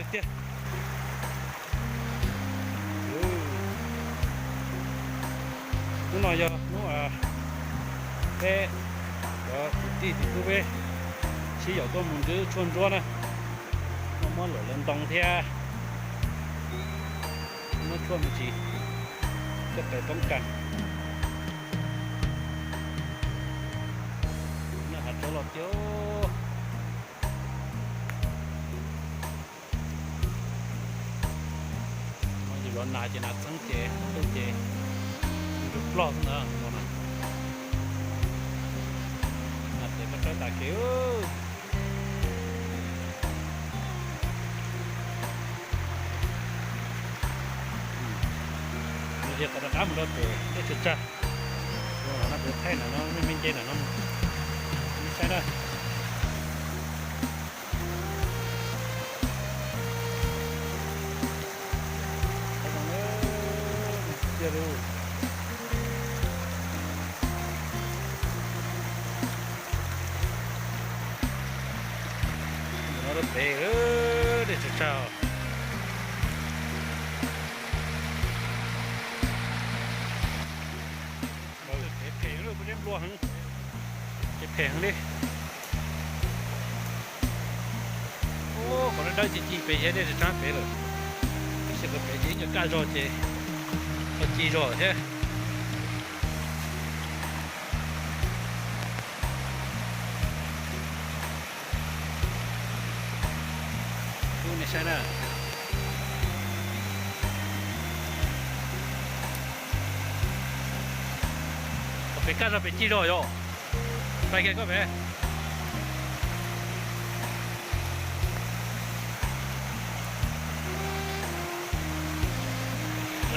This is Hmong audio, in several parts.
Tiag tiag. Hnub no yog hnub peb cov kwv tij txiv tub peb sib yaum tuaj mus ntswb tshuaj ntsuab na. Muab luam lawv ntoo thiab muab tshuaj me ntsis coj pem poob kas. Noj hav tsawb los tiag. Yus los nas ces nas txheeb ces tuj ces nrug plog xwb ntag no na. Nas tes koj tsaib tas kev. Mus yog qhov rov qab mus rau pem dej tsag tsag. Mus no pem thaij ntawm no, me nce ntawm no mus, saib na. Cia lug. Mus no rau pem dej tsag tsag. Phem heev, phem heev li. Qhov dawb dawb ci ci pem yog dej tsag tsag pem lawm. Tab sis qhov pem ces ib nyuag kaj zog ces ho ci zog thiab. Kuv nej saib na. Qhov pem kaj zog pem ci zog yom. Pais kiag koj pem.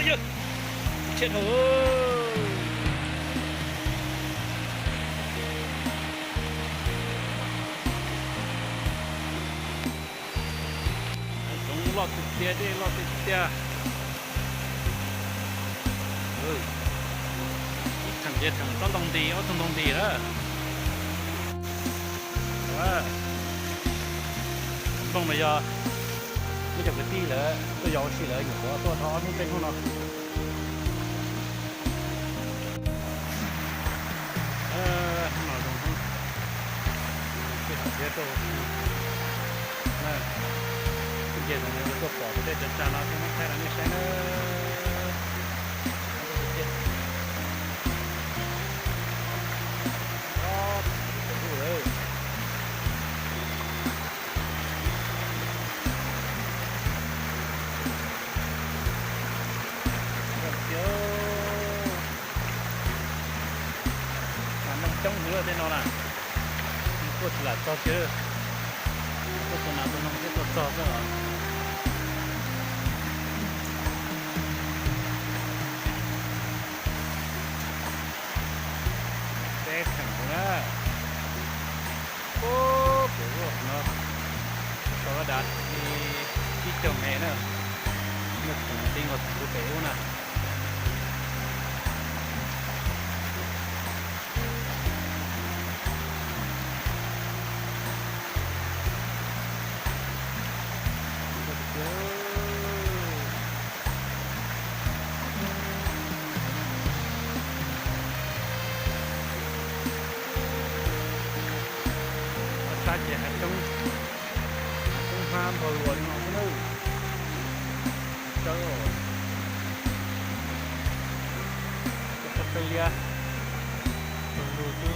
Yog, tshiab dhau. Zoov loj tiag tiag, dej loj tiag tiag. Ib theem ces theem tsob ntoo nti, ob tug ntoo nti lawm. Nplooj no yog muab cov kwv tij lawv tuaj yos ua si lawv nyuam qhuav tuaj tau ob hnub peb hnub no. Hnub no zoo hnub, tej hom phiab tuaj ua si na. Nce zoov no yuav tuaj pom tus dej tsag tsag no thiab muab thaij rau nej saib na. Mas noog coob heev tej no na, tuaj tsis lam txog kiag, tuaj tus nas tus noog thiab tuaj txog xwb os. Peb theem tus na, puag pem ub no, sau laj dav li tsib caug mev na, muaj theem ti nkaus theem tus pem ub na. Sab ces hav coob, hav coob hmab npog luas li no xwb nawb. Tsawb, tsawb liab, tug lug xwb.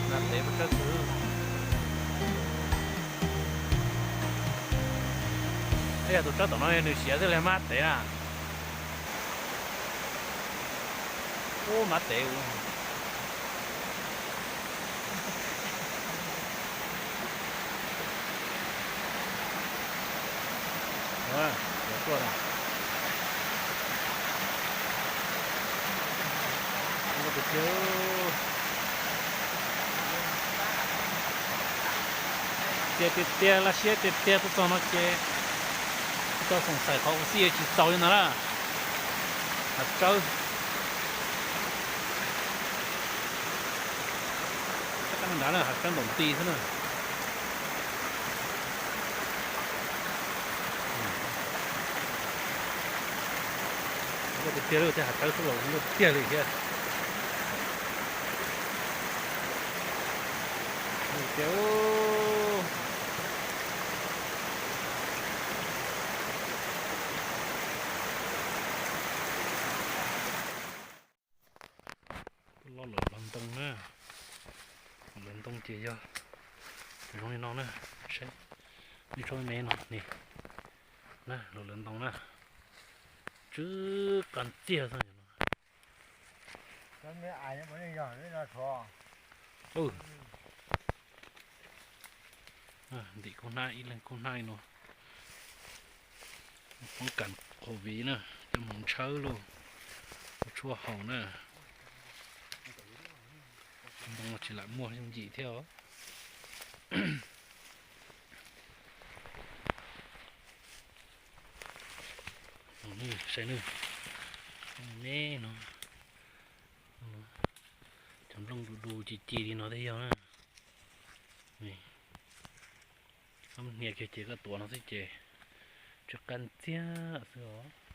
Nas tes puas tsawb xwb. Yog tus tsawb tom no nws siav xwb li mab tev na. Ub, mab tev. Tiag tiag tiag, laj siab tiag tiag, tuaj txog no ces tsis tau xoom xaim qhov ua xij tsis txaus li no na. Hav tsawb, nrad na, hav tsawb ntaum nti xwb na. Tiag tiag, tej hav tsawb xwb los tiag li thiab. Tiag. Tuaj loj lawm los ntoo na. Lawv ntoo ces yog zoo li no na. Saib, ib tsob me me no ne, na, lawv ntoo na. Tsw qab ntxiag xwb no. Ntim kub hnab, ib leeg kub hnab no. Poob kam COVID na, coj mus ntshawb lauj, ua tshuaj haus na. Ntoo tsis lam muaj yooj yim thiab os. Saib na, me no, cov nplooj du du ci ci li no thiaj yog na. Koj hnia kiag ces koj tuav no xwb ces tsw qab ntxiag xwb os.